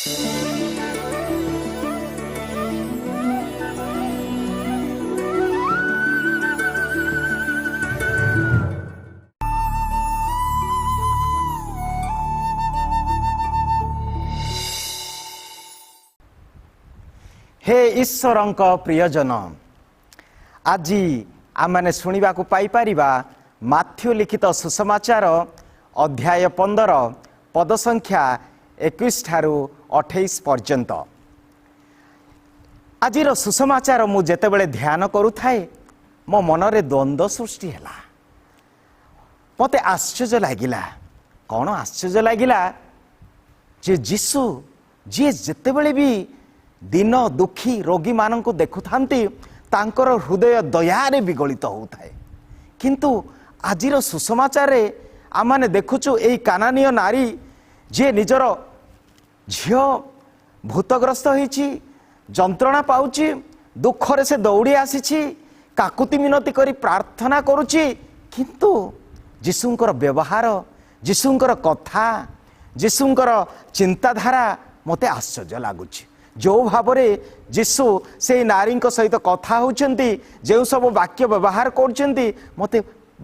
ହେ ଈଶ୍ୱରଙ୍କ ପ୍ରିୟଜନ, ଆଜି ଆମମାନେ ଶୁଣିବାକୁ ପାଇପାରିବା ମାଥ୍ୟୁ ଲିଖିତ ସୁସମାଚାର ଅଧ୍ୟାୟ 15 ପଦ ସଂଖ୍ୟା 21 ଠାରୁ 28 ପର୍ଯ୍ୟନ୍ତ। ଆଜିର ସୁସମାଚାର ମୁଁ ଯେତେବେଳେ ଧ୍ୟାନ କରୁଥାଏ, ମୋ ମନରେ ଦ୍ୱନ୍ଦ୍ୱ ସୃଷ୍ଟି ହେଲା। ମୋତେ ଆଶ୍ଚର୍ଯ୍ୟ ଲାଗିଲା। କ'ଣ ଆଶ୍ଚର୍ଯ୍ୟ ଲାଗିଲା ଯେ ଯୀଶୁ ଯିଏ ଯେତେବେଳେ ବି ଦିନ ଦୁଃଖୀ ରୋଗୀମାନଙ୍କୁ ଦେଖୁଥାନ୍ତି, ତାଙ୍କର ହୃଦୟ ଦୟାରେ ବିଗଳିତ ହେଉଥାଏ, କିନ୍ତୁ ଆଜିର ସୁସମାଚାରରେ ଆମମାନେ ଦେଖୁଛୁ ଏଇ କାନାନୀୟ ନାରୀ ଯିଏ ନିଜର ଝିଅ ଭୂତଗ୍ରସ୍ତ ହେଇଛି, ଯନ୍ତ୍ରଣା ପାଉଛି, ଦୁଃଖରେ ସେ ଦୌଡ଼ି ଆସିଛି, କାକୁତି ମିନତି କରି ପ୍ରାର୍ଥନା କରୁଛି, କିନ୍ତୁ ଯୀଶୁଙ୍କର ବ୍ୟବହାର, ଯୀଶୁଙ୍କର କଥା, ଯୀଶୁଙ୍କର ଚିନ୍ତାଧାରା ମୋତେ ଆଶ୍ଚର୍ଯ୍ୟ ଲାଗୁଛି। ଯେଉଁ ଭାବରେ ଯୀଶୁ ସେଇ ନାରୀଙ୍କ ସହିତ କଥା ହେଉଛନ୍ତି, ଯେଉଁ ସବୁ ବାକ୍ୟ ବ୍ୟବହାର କରୁଛନ୍ତି, ମୋତେ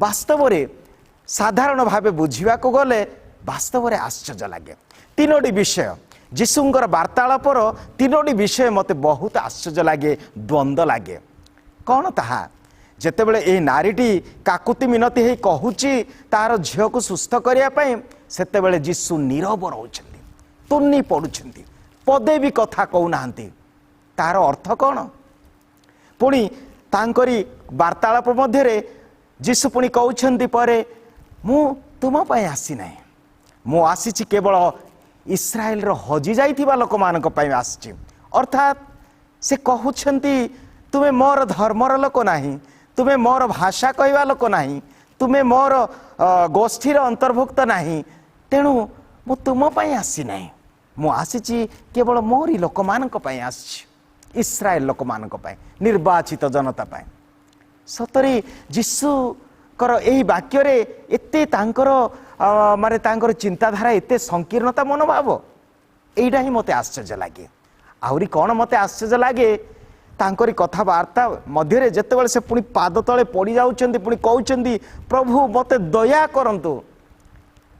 ବାସ୍ତବରେ ସାଧାରଣ ଭାବେ ବୁଝିବାକୁ ଗଲେ ବାସ୍ତବରେ ଆଶ୍ଚର୍ଯ୍ୟ ଲାଗେ। ତିନୋଟି ବିଷୟ ଯୀଶୁଙ୍କର ବାର୍ତ୍ତାଳାପର ତିନୋଟି ବିଷୟ ମୋତେ ବହୁତ ଆଶ୍ଚର୍ଯ୍ୟ ଲାଗେ, ଦ୍ୱନ୍ଦ୍ୱ ଲାଗେ। କ'ଣ ତାହା? ଯେତେବେଳେ ଏଇ ନାରୀଟି କାକୁତି ମିନତି ହେଇ କହୁଛି ତାର ଝିଅକୁ ସୁସ୍ଥ କରିବା ପାଇଁ, ସେତେବେଳେ ଯୀଶୁ ନୀରବ ରହୁଛନ୍ତି, ତୁନି ପଡ଼ୁଛନ୍ତି, ପଦେ ବି କଥା କହୁନାହାନ୍ତି। ତାର ଅର୍ଥ କ'ଣ? ପୁଣି ତାଙ୍କରି ବାର୍ତ୍ତାଳାପ ମଧ୍ୟରେ ଯୀଶୁ ପୁଣି କହୁଛନ୍ତି ପରେ, ମୁଁ ତୁମ ପାଇଁ ଆସିନାହିଁ, ମୁଁ ଆସିଛି କେବଳ ଇସ୍ରାଏଲର ହଜି ଯାଇଥିବା ଲୋକମାନଙ୍କ ପାଇଁ ଆସିଛି। ଅର୍ଥାତ୍ ସେ କହୁଛନ୍ତି, ତୁମେ ମୋର ଧର୍ମର ଲୋକ ନାହିଁ, ତୁମେ ମୋର ଭାଷା କହିବା ଲୋକ ନାହିଁ, ତୁମେ ମୋର ଗୋଷ୍ଠୀର ଅନ୍ତର୍ଭୁକ୍ତ ନାହିଁ, ତେଣୁ ମୁଁ ତୁମ ପାଇଁ ଆସିନାହିଁ, ମୁଁ ଆସିଛି କେବଳ ମୋରି ଲୋକମାନଙ୍କ ପାଇଁ ଆସିଛି, ଇସ୍ରାଏଲ ଲୋକମାନଙ୍କ ପାଇଁ, ନିର୍ବାଚିତ ଜନତା ପାଇଁ। ସତରେ ଯୀଶୁଙ୍କର ଏହି ବାକ୍ୟରେ ଏତେ ତାଙ୍କର ମାନେ ତାଙ୍କର ଚିନ୍ତାଧାରା, ଏତେ ସଂକୀର୍ଣ୍ଣତା ମନୋଭାବ, ଏଇଟା ହିଁ ମୋତେ ଆଶ୍ଚର୍ଯ୍ୟ ଲାଗେ। ଆହୁରି କ'ଣ ମୋତେ ଆଶ୍ଚର୍ଯ୍ୟ ଲାଗେ, ତାଙ୍କରି କଥାବାର୍ତ୍ତା ମଧ୍ୟରେ ଯେତେବେଳେ ସେ ପୁଣି ପାଦ ତଳେ ପଡ଼ିଯାଉଛନ୍ତି, ପୁଣି କହୁଛନ୍ତି, ପ୍ରଭୁ ମୋତେ ଦୟା କରନ୍ତୁ।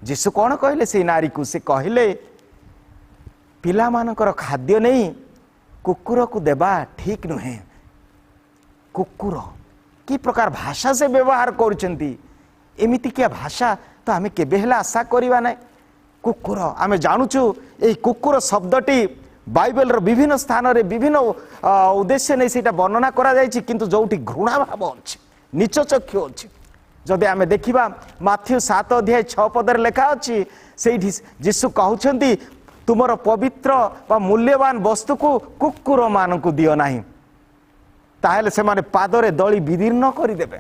ଯୀଶୁ କ'ଣ କହିଲେ ସେଇ ନାରୀକୁ? ସେ କହିଲେ, ପିଲାମାନଙ୍କର ଖାଦ୍ୟ ନେଇ କୁକୁରକୁ ଦେବା ଠିକ୍ ନୁହେଁ। କୁକୁର କି ପ୍ରକାର ଭାଷା ସେ ବ୍ୟବହାର କରୁଛନ୍ତି? ଏମିତିକିଆ ଭାଷା ତ ଆମେ କେବେ ହେଲେ ଆଶା କରିବା ନାହିଁ। କୁକୁର, ଆମେ ଜାଣୁଛୁ ଏଇ କୁକୁର ଶବ୍ଦଟି ବାଇବେଲର ବିଭିନ୍ନ ସ୍ଥାନରେ ବିଭିନ୍ନ ଉଦ୍ଦେଶ୍ୟ ନେଇ ସେଇଟା ବର୍ଣ୍ଣନା କରାଯାଇଛି, କିନ୍ତୁ ଯେଉଁଠି ଘୃଣା ଭାବ ଅଛି, ନୀଚ ଚକ୍ଷୁ ଅଛି, ଯଦି ଆମେ ଦେଖିବା ମାଥ୍ୟୁ 7 ଅଧ୍ୟାୟ 6 ପଦରେ ଲେଖା ଅଛି, ସେଇଠି ଯୀଶୁ କହୁଛନ୍ତି, ତୁମର ପବିତ୍ର ବା ମୂଲ୍ୟବାନ ବସ୍ତୁକୁ କୁକୁରମାନଙ୍କୁ ଦିଅ ନାହିଁ, ତାହେଲେ ସେମାନେ ପାଦରେ ଦଳି ବିଦୀର୍ଣ୍ଣ କରିଦେବେ।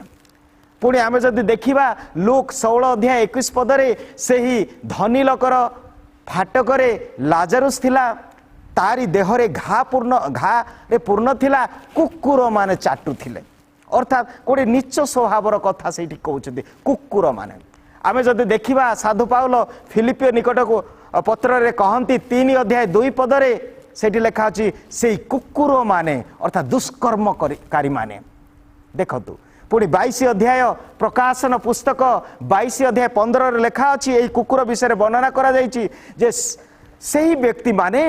ପୁଣି ଆମେ ଯଦି ଦେଖିବା ଲୁକ୍ 16 ଅଧ୍ୟାୟ 21 ପଦରେ, ସେହି ଧନୀ ଲୋକର ଫାଟକରେ ଲାଜାରୁସ୍ ଥିଲା, ତାରି ଦେହରେ ଘା ପୂର୍ଣ୍ଣ, ଘାରେ ପୂର୍ଣ୍ଣ ଥିଲା, କୁକୁରମାନେ ଚାଟୁଥିଲେ। ଅର୍ଥାତ୍ ଗୋଟେ ନୀଚ ସ୍ୱଭାବର କଥା ସେଇଠି କହୁଛନ୍ତି, କୁକୁରମାନେ। ଆମେ ଯଦି ଦେଖିବା ସାଧୁ ପାଉଲ ଫିଲିପିଓ ନିକଟକୁ ପତ୍ରରେ କହନ୍ତି 3 ଅଧ୍ୟାୟ 2 ପଦରେ, ସେଇଠି ଲେଖା ଅଛି ସେଇ କୁକୁରମାନେ, ଅର୍ଥାତ୍ ଦୁଷ୍କର୍ମକାରୀମାନେ। ଦେଖନ୍ତୁ ପୁଣି 22 ଅଧ୍ୟାୟ ପ୍ରକାଶନ ପୁସ୍ତକ 22 ଅଧ୍ୟାୟ 15ରେ ଲେଖା ଅଛି, ଏଇ କୁକୁର ବିଷୟରେ ବର୍ଣ୍ଣନା କରାଯାଇଛି ଯେ ସେହି ବ୍ୟକ୍ତିମାନେ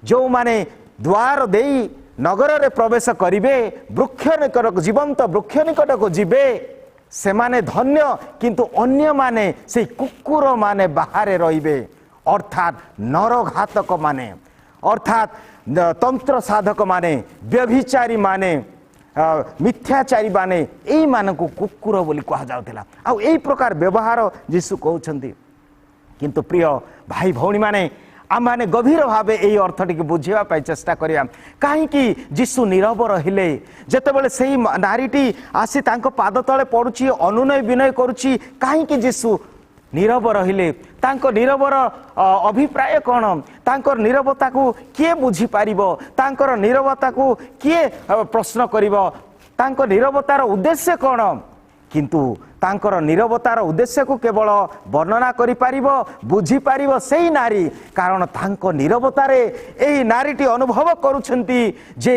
ଯେଉଁମାନେ ଦ୍ୱାର ଦେଇ ନଗରରେ ପ୍ରବେଶ କରିବେ, ବୃକ୍ଷ ନିକଟକୁ, ଜୀବନ୍ତ ବୃକ୍ଷ ନିକଟକୁ ଯିବେ, ସେମାନେ ଧନ୍ୟ, କିନ୍ତୁ ଅନ୍ୟମାନେ ସେଇ କୁକୁରମାନେ ବାହାରେ ରହିବେ, ଅର୍ଥାତ୍ ନରଘାତକମାନେ, ଅର୍ଥାତ୍ ତନ୍ତ୍ର ସାଧକମାନେ, ବ୍ୟଭିଚାରୀମାନେ, ମିଥ୍ୟାଚାରୀମାନେ, ଏଇମାନଙ୍କୁ କୁକୁର ବୋଲି କୁହାଯାଉଥିଲା। ଆଉ ଏଇ ପ୍ରକାର ବ୍ୟବହାର ଯୀଶୁ କହୁଛନ୍ତି। କିନ୍ତୁ ପ୍ରିୟ ଭାଇ ଭଉଣୀମାନେ, ଆମମାନେ ଗଭୀର ଭାବେ ଏଇ ଅର୍ଥଟିକୁ ବୁଝିବା ପାଇଁ ଚେଷ୍ଟା କରିବା। କାହିଁକି ଯୀଶୁ ନୀରବ ରହିଲେ? ଯେତେବେଳେ ସେଇ ନାରୀଟି ଆସି ତାଙ୍କ ପାଦ ତଳେ ପଡ଼ୁଛି, ଅନୁନୟ ବିନୟ କରୁଛି, କାହିଁକି ଯୀଶୁ ନୀରବ ରହିଲେ? ତାଙ୍କ ନୀରବର ଅଭିପ୍ରାୟ କ'ଣ? ତାଙ୍କର ନୀରବତାକୁ କିଏ ବୁଝିପାରିବ? ତାଙ୍କର ନୀରବତାକୁ କିଏ ପ୍ରଶ୍ନ କରିବ? ତାଙ୍କ ନୀରବତାର ଉଦ୍ଦେଶ୍ୟ କ'ଣ? କିନ୍ତୁ ତାଙ୍କର ନିରବତାର ଉଦ୍ଦେଶ୍ୟକୁ କେବଳ ବର୍ଣ୍ଣନା କରିପାରିବ, ବୁଝିପାରିବ ସେଇ ନାରୀ। କାରଣ ତାଙ୍କ ନିରବତାରେ ଏହି ନାରୀଟି ଅନୁଭବ କରୁଛନ୍ତି ଯେ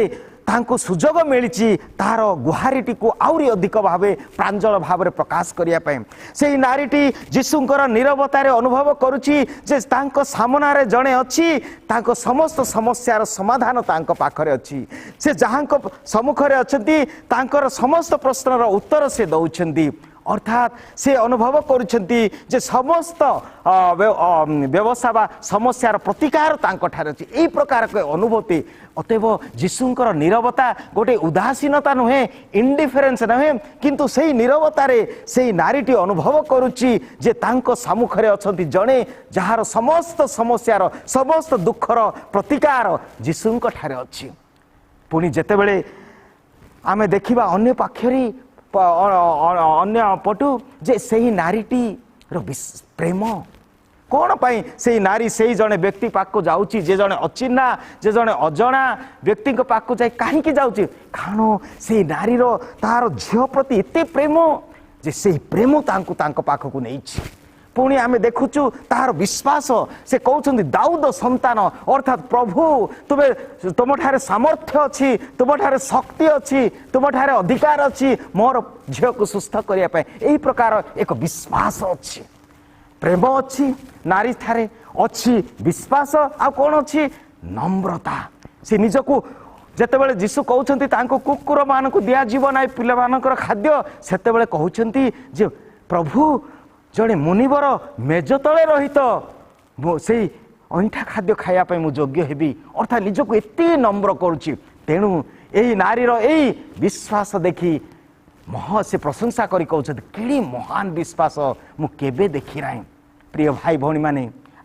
ତାଙ୍କୁ ସୁଯୋଗ ମିଳିଛି ତାର ଗୁହାରିଟିକୁ ଆହୁରି ଅଧିକ ଭାବେ ପ୍ରାଞ୍ଜଳ ଭାବରେ ପ୍ରକାଶ କରିବା ପାଇଁ। ସେଇ ନାରୀଟି ଯୀଶୁଙ୍କର ନିରବତାରେ ଅନୁଭବ କରୁଛି ଯେ ତାଙ୍କ ସାମନାରେ ଜଣେ ଅଛି, ତାଙ୍କ ସମସ୍ତ ସମସ୍ୟାର ସମାଧାନ ତାଙ୍କ ପାଖରେ ଅଛି। ସେ ଯାହାଙ୍କ ସମ୍ମୁଖରେ ଅଛନ୍ତି, ତାଙ୍କର ସମସ୍ତ ପ୍ରଶ୍ନର ଉତ୍ତର ସେ ଦେଉଛନ୍ତି। ଅର୍ଥାତ୍ ସେ ଅନୁଭବ କରୁଛନ୍ତି ଯେ ସମସ୍ତ ବ୍ୟବସ୍ଥା ବା ସମସ୍ୟାର ପ୍ରତିକାର ତାଙ୍କଠାରେ ଅଛି। ଏଇ ପ୍ରକାର ଏକ ଅନୁଭୂତି। ଅତଏବ ଯୀଶୁଙ୍କର ନିରବତା ଗୋଟେ ଉଦାସୀନତା ନୁହେଁ, ଇଣ୍ଡିଫରେନ୍ସ ନୁହେଁ, କିନ୍ତୁ ସେଇ ନିରବତାରେ ସେଇ ନାରୀଟି ଅନୁଭବ କରୁଛି ଯେ ତାଙ୍କ ସମ୍ମୁଖରେ ଅଛନ୍ତି ଜଣେ ଯାହାର ସମସ୍ତ ସମସ୍ୟାର, ସମସ୍ତ ଦୁଃଖର ପ୍ରତିକାର ଯୀଶୁଙ୍କ ଠାରେ ଅଛି। ପୁଣି ଯେତେବେଳେ ଆମେ ଦେଖିବା ଅନ୍ୟ ପାଖରେ, ଅନ୍ୟ ପଟୁ ଯେ ସେହି ନାରୀଟିର ପ୍ରେମ କ'ଣ ପାଇଁ ସେଇ ନାରୀ ସେଇ ଜଣେ ବ୍ୟକ୍ତି ପାଖକୁ ଯାଉଛି, ଯେ ଜଣେ ଅଚିହ୍ନା, ଯେ ଜଣେ ଅଜଣା ବ୍ୟକ୍ତିଙ୍କ ପାଖକୁ ଯାଇ କାହିଁକି ଯାଉଛି? କାରଣ ସେଇ ନାରୀର ତାର ଝିଅ ପ୍ରତି ଏତେ ପ୍ରେମ ଯେ ସେଇ ପ୍ରେମ ତାଙ୍କୁ ତାଙ୍କ ପାଖକୁ ନେଇଛି। ପୁଣି ଆମେ ଦେଖୁଛୁ ତାହାର ବିଶ୍ୱାସ। ସେ କହୁଛନ୍ତି, ଦାଉଦ ସନ୍ତାନ, ଅର୍ଥାତ୍ ପ୍ରଭୁ, ତୁମେ ତୁମଠାରେ ସାମର୍ଥ୍ୟ ଅଛି, ତୁମଠାରେ ଶକ୍ତି ଅଛି, ତୁମଠାରେ ଅଧିକାର ଅଛି ମୋର ଝିଅକୁ ସୁସ୍ଥ କରିବା ପାଇଁ। ଏହି ପ୍ରକାର ଏକ ବିଶ୍ୱାସ ଅଛି, ପ୍ରେମ ଅଛି ନାରୀ ଠାରେ ଅଛି, ବିଶ୍ୱାସ, ଆଉ କ'ଣ ଅଛି? ନମ୍ରତା। ସେ ନିଜକୁ ଯେତେବେଳେ ଯୀଶୁ କହୁଛନ୍ତି ତାଙ୍କୁ କୁକୁରମାନଙ୍କୁ ଦିଆଯିବ ନାହିଁ ପିଲାମାନଙ୍କର ଖାଦ୍ୟ, ସେତେବେଳେ କହୁଛନ୍ତି ଯେ ପ୍ରଭୁ, ଜଣେ ମୁନିବର ମେଜ ତଳେ ରହିତ ସେଇ ଅଇଁଠା ଖାଦ୍ୟ ଖାଇବା ପାଇଁ ମୁଁ ଯୋଗ୍ୟ ହେବି। ଅର୍ଥାତ୍ ନିଜକୁ ଏତେ ନମ୍ର କରୁଛି। ତେଣୁ ଏହି ନାରୀର ଏଇ ବିଶ୍ୱାସ ଦେଖି ସେ ପ୍ରଶଂସା କରି କହୁଛନ୍ତି, କେଡ଼େ ମହାନ ବିଶ୍ୱାସ, ମୁଁ କେବେ ଦେଖି ନାହିଁ। ପ୍ରିୟ ଭାଇ ଭଉଣୀମାନେ,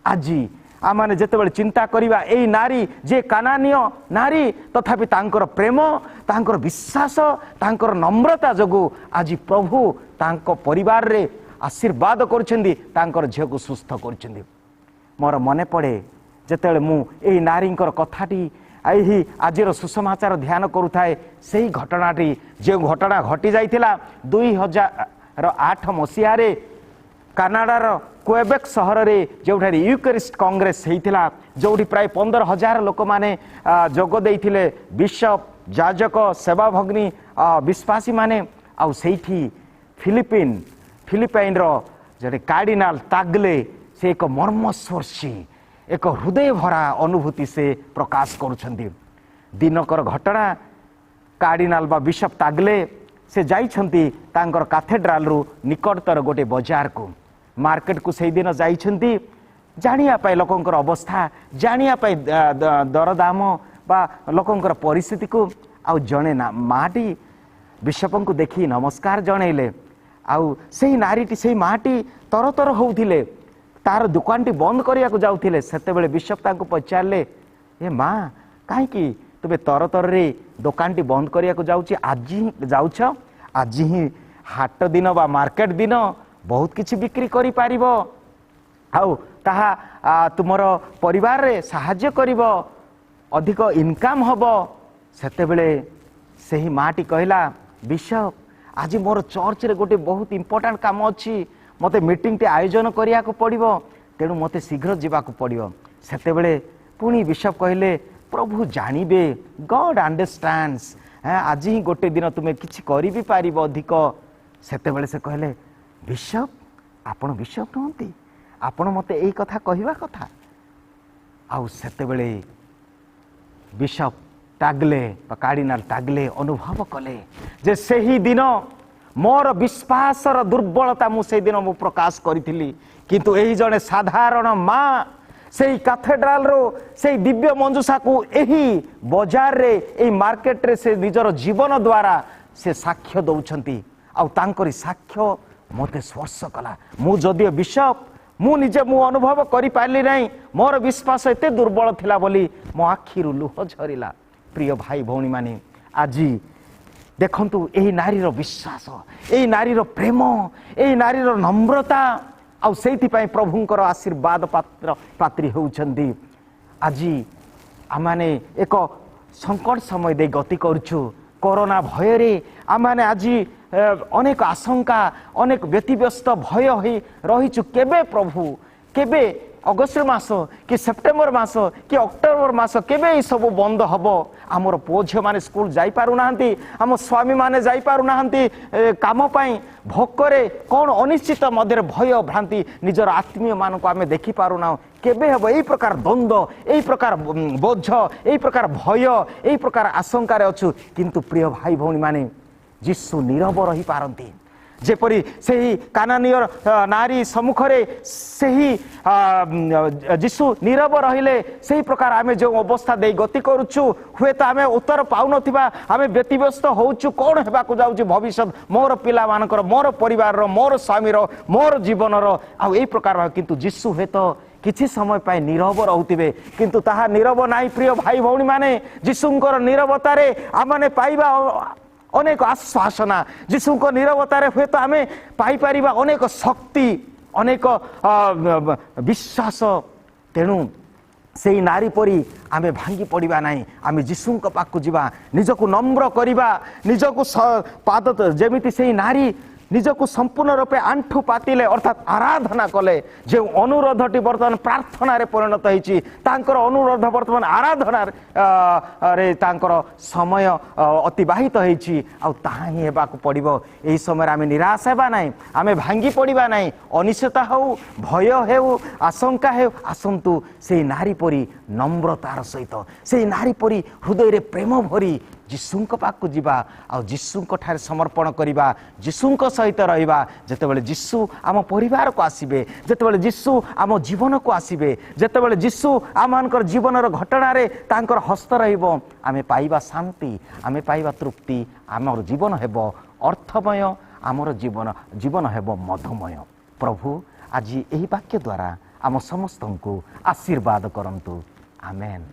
ଆଜି ଆମମାନେ ଯେତେବେଳେ ଚିନ୍ତା କରିବା, ଏଇ ନାରୀ ଯେ କାନାନୀୟ ନାରୀ, ତଥାପି ତାଙ୍କର ପ୍ରେମ, ତାଙ୍କର ବିଶ୍ୱାସ, ତାଙ୍କର ନମ୍ରତା ଯୋଗୁଁ ଆଜି ପ୍ରଭୁ ତାଙ୍କ ପରିବାରରେ ଆଶୀର୍ବାଦ କରୁଛନ୍ତି, ତାଙ୍କର ଝିଅକୁ ସୁସ୍ଥ କରୁଛନ୍ତି। ମୋର ମନେ ପଡ଼େ, ଯେତେବେଳେ ମୁଁ ଏଇ ନାରୀଙ୍କର କଥାଟି, ଏହି ଆଜିର ସୁସମାଚାର ଧ୍ୟାନ କରୁଥାଏ, ସେଇ ଘଟଣାଟି, ଯେଉଁ ଘଟଣା ଘଟି ଯାଇଥିଲା 2008 ମସିହାରେ କାନାଡ଼ାର କ୍ୱେବେକ୍ ସହରରେ, ଯେଉଁଠାରେ ୟୁକାରିଷ୍ଟ କଂଗ୍ରେସ ହେଇଥିଲା, ଯେଉଁଠି ପ୍ରାୟ 15,000 ଲୋକମାନେ ଯୋଗ ଦେଇଥିଲେ, ବିଶପ, ଯାଜକ, ସେବାଭଗ୍ନୀ, ବିଶ୍ୱାସୀମାନେ। ଆଉ ସେଇଠି ଫିଲିପାଇନ୍ର ଜଣେ କାର୍ଡିନାଲ ତାଗଲେ, ସେ ଏକ ମର୍ମସ୍ପର୍ଶୀ, ଏକ ହୃଦୟ ଭରା ଅନୁଭୂତି ସେ ପ୍ରକାଶ କରୁଛନ୍ତି। ଦିନକର ଘଟଣା, କାର୍ଡିନାଲ ବା ବିଶପ ତାଗଲେ ସେ ଯାଇଛନ୍ତି ତାଙ୍କର କାଥେଡ୍ରାଲରୁ ନିକଟତର ଗୋଟେ ବଜାରକୁ, ମାର୍କେଟକୁ। ସେଇଦିନ ଯାଇଛନ୍ତି ଜାଣିବା ପାଇଁ ଲୋକଙ୍କର ଅବସ୍ଥା, ଜାଣିବା ପାଇଁ ଦରଦାମ ବା ଲୋକଙ୍କର ପରିସ୍ଥିତିକୁ। ଆଉ ଜଣେ ନା ମାଟି ବିଶପଙ୍କୁ ଦେଖି ନମସ୍କାର ଜଣେଇଲେ। ଆଉ ସେଇ ନାରୀଟି, ସେଇ ମାଟି ତରତର ହଉଥିଲେ, ତାର ଦୋକାନଟି ବନ୍ଦ କରିବାକୁ ଯାଉଥିଲେ। ସେତେବେଳେ ବିଶପ ତାଙ୍କୁ ପଚାରିଲେ, ଏ ମା, କାହିଁକି ତୁମେ ତରତରରେ ଦୋକାନଟି ବନ୍ଦ କରିବାକୁ ଯାଉଛି, ଆଜି ହିଁ ଯାଉଛ? ଆଜି ହିଁ ହାଟ ଦିନ ବା ମାର୍କେଟ ଦିନ, ବହୁତ କିଛି ବିକ୍ରି କରିପାରିବ ଆଉ ତାହା ତୁମର ପରିବାରରେ ସାହାଯ୍ୟ କରିବ, ଅଧିକ ଇନକମ୍ ହବ। ସେତେବେଳେ ସେହି ମାଟି କହିଲା, ବିଶପ, ଆଜି ମୋର ଚର୍ଚ୍ଚରେ ଗୋଟେ ବହୁତ ଇମ୍ପୋର୍ଟାଣ୍ଟ କାମ ଅଛି, ମୋତେ ମିଟିଂଟି ଆୟୋଜନ କରିବାକୁ ପଡ଼ିବ, ତେଣୁ ମୋତେ ଶୀଘ୍ର ଯିବାକୁ ପଡ଼ିବ। ସେତେବେଳେ ପୁଣି ବିଶପ କହିଲେ, ପ୍ରଭୁ ଜାଣିବେ, ଗଡ୍ ଅଣ୍ଡରଷ୍ଟାଣ୍ଡସ୍, ଆଜି ହିଁ ଗୋଟେ ଦିନ ତୁମେ କିଛି କରି ବି ପାରିବ ଅଧିକ। ସେତେବେଳେ ସେ କହିଲେ, ବିଶପ, ଆପଣ ବିଶପ ନୁହନ୍ତି, ଆପଣ ମୋତେ ଏଇ କଥା କହିବା କଥା? ଆଉ ସେତେବେଳେ ବିଶପ ଟାଗଲେ ବା କାର୍ଡିନାଲ ଟାଗଲେ ଅନୁଭବ କଲେ ଯେ ସେହି ଦିନ ମୋର ବିଶ୍ୱାସର ଦୁର୍ବଳତା ମୁଁ ସେଇଦିନ ମୁଁ ପ୍ରକାଶ କରିଥିଲି, କିନ୍ତୁ ଏହି ଜଣେ ସାଧାରଣ ମା ସେଇ କାଥେଡ୍ରାଲରୁ ସେଇ ଦିବ୍ୟ ମଞ୍ଜୁଷାକୁ ଏହି ବଜାରରେ, ଏଇ ମାର୍କେଟରେ ସେ ନିଜର ଜୀବନ ଦ୍ୱାରା ସେ ସାକ୍ଷ୍ୟ ଦଉଛନ୍ତି। ଆଉ ତାଙ୍କରି ସାକ୍ଷ୍ୟ ମୋତେ ସ୍ପର୍ଶ କଲା। ମୁଁ ଯଦିଓ ବିଶପ, ମୁଁ ନିଜେ ମୁଁ ଅନୁଭବ କରିପାରିଲି ନାହିଁ, ମୋର ବିଶ୍ୱାସ ଏତେ ଦୁର୍ବଳ ଥିଲା ବୋଲି ମୋ ଆଖିରୁ ଲୁହ ଝରିଲା। ପ୍ରିୟ ଭାଇ ଭଉଣୀମାନେ, ଆଜି ଦେଖନ୍ତୁ ଏହି ନାରୀର ବିଶ୍ୱାସ, ଏହି ନାରୀର ପ୍ରେମ, ଏହି ନାରୀର ନମ୍ରତା, ଆଉ ସେଇଥିପାଇଁ ପ୍ରଭୁଙ୍କର ଆଶୀର୍ବାଦ ପାତ୍ର ପାତ୍ରୀ ହେଉଛନ୍ତି। ଆଜି ଆମମାନେ ଏକ ସଙ୍କଟ ସମୟ ଦେଇ ଗତି କରୁଛୁ। କରୋନା ଭୟରେ ଆମମାନେ ଆଜି ଅନେକ ଆଶଙ୍କା, ଅନେକ ବ୍ୟତିବ୍ୟସ୍ତ, ଭୟ ହୋଇ ରହିଛୁ। କେବେ ପ୍ରଭୁ, କେବେ ଅଗଷ୍ଟ ମାସ କି ସେପ୍ଟେମ୍ବର ମାସ କି ଅକ୍ଟୋବର ମାସ, କେବେ ଏସବୁ ବନ୍ଦ ହେବ? ଆମର ପୁଅ ଝିଅମାନେ ସ୍କୁଲ ଯାଇପାରୁନାହାନ୍ତି, ଆମ ସ୍ୱାମୀମାନେ ଯାଇପାରୁନାହାନ୍ତି କାମ ପାଇଁ, ଭୋକରେ କ'ଣ ଅନିଶ୍ଚିତ ମଧ୍ୟରେ ଭୟ ଭ୍ରାନ୍ତି, ନିଜର ଆତ୍ମୀୟମାନଙ୍କୁ ଆମେ ଦେଖିପାରୁନାହୁଁ। କେବେ ହେବ? ଏଇ ପ୍ରକାର ଦ୍ୱନ୍ଦ୍ୱ, ଏଇ ପ୍ରକାର ବୋଝ, ଏଇ ପ୍ରକାର ଭୟ, ଏଇ ପ୍ରକାର ଆଶଙ୍କାରେ ଅଛୁ। କିନ୍ତୁ ପ୍ରିୟ ଭାଇ ଭଉଣୀମାନେ, ଯୀଶୁ ନୀରବ ରହିପାରନ୍ତି। ଯେପରି ସେହି କାନାନୀୟ ନାରୀ ସମ୍ମୁଖରେ ସେହି ଯୀଶୁ ନୀରବ ରହିଲେ, ସେହି ପ୍ରକାର ଆମେ ଯେଉଁ ଅବସ୍ଥା ଦେଇ ଗତି କରୁଛୁ, ହୁଏତ ଆମେ ଉତ୍ତର ପାଉନଥିବା, ଆମେ ବ୍ୟତିବ୍ୟସ୍ତ ହେଉଛୁ, କ'ଣ ହେବାକୁ ଯାଉଛି ଭବିଷ୍ୟତ ମୋର ପିଲାମାନଙ୍କର, ମୋର ପରିବାରର, ମୋର ସ୍ୱାମୀର, ମୋର ଜୀବନର, ଆଉ ଏଇ ପ୍ରକାର। କିନ୍ତୁ ଯୀଶୁ ହୁଏତ କିଛି ସମୟ ପାଇଁ ନୀରବ ରହୁଥିବେ, କିନ୍ତୁ ତାହା ନୀରବ ନାହିଁ। ପ୍ରିୟ ଭାଇ ଭଉଣୀମାନେ, ଯୀଶୁଙ୍କର ନୀରବତାରେ ଆମମାନେ ପାଇବା ଅନେକ ଆଶ୍ୱାସନା। ଯୀଶୁଙ୍କ ନୀରବତାରେ ହୁଏତ ଆମେ ପାଇପାରିବା ଅନେକ ଶକ୍ତି, ଅନେକ ବିଶ୍ୱାସ। ତେଣୁ ସେଇ ନାରୀ ପରି ଆମେ ଭାଙ୍ଗି ପଡ଼ିବା ନାହିଁ। ଆମେ ଯୀଶୁଙ୍କ ପାଖକୁ ଯିବା, ନିଜକୁ ନମ୍ର କରିବା, ନିଜକୁ ପାଦ, ଯେମିତି ସେଇ ନାରୀ ନିଜକୁ ସମ୍ପୂର୍ଣ୍ଣ ରୂପେ ଆଣ୍ଠୁ ପାତିଲେ, ଅର୍ଥାତ୍ ଆରାଧନା କଲେ। ଯେଉଁ ଅନୁରୋଧଟି ବର୍ତ୍ତମାନ ପ୍ରାର୍ଥନାରେ ପରିଣତ ହେଇଛି, ତାଙ୍କର ଅନୁରୋଧ ବର୍ତ୍ତମାନ ଆରାଧନାରେ ତାଙ୍କର ସମୟ ଅତିବାହିତ ହେଇଛି, ଆଉ ତାହା ହିଁ ହେବାକୁ ପଡ଼ିବ। ଏହି ସମୟରେ ଆମେ ନିରାଶ ହେବା ନାହିଁ, ଆମେ ଭାଙ୍ଗି ପଡ଼ିବା ନାହିଁ। ଅନିଶ୍ଚିତତା ହେଉ, ଭୟ ହେଉ, ଆଶଙ୍କା ହେଉ, ଆସନ୍ତୁ ସେଇ ନାରୀ ପରି ନମ୍ରତାର ସହିତ, ସେଇ ନାରୀ ପରି ହୃଦୟରେ ପ୍ରେମ ଭରି ଯୀଶୁଙ୍କ ପାଖକୁ ଯିବା ଆଉ ଯୀଶୁଙ୍କ ଠାରେ ସମର୍ପଣ କରିବା, ଯୀଶୁଙ୍କ ସହିତ ରହିବା। ଯେତେବେଳେ ଯୀଶୁ ଆମ ପରିବାରକୁ ଆସିବେ, ଯେତେବେଳେ ଯୀଶୁ ଆମ ଜୀବନକୁ ଆସିବେ, ଯେତେବେଳେ ଯୀଶୁ ଆମମାନଙ୍କର ଜୀବନର ଘଟଣାରେ ତାଙ୍କର ହସ୍ତ ରହିବ, ଆମେ ପାଇବା ଶାନ୍ତି, ଆମେ ପାଇବା ତୃପ୍ତି, ଆମର ଜୀବନ ହେବ ଅର୍ଥମୟ, ଆମର ଜୀବନ ହେବ ମଧୁମୟ। ପ୍ରଭୁ ଆଜି ଏହି ବାକ୍ୟ ଦ୍ୱାରା ଆମ ସମସ୍ତଙ୍କୁ ଆଶୀର୍ବାଦ କରନ୍ତୁ। ଆମେନ୍।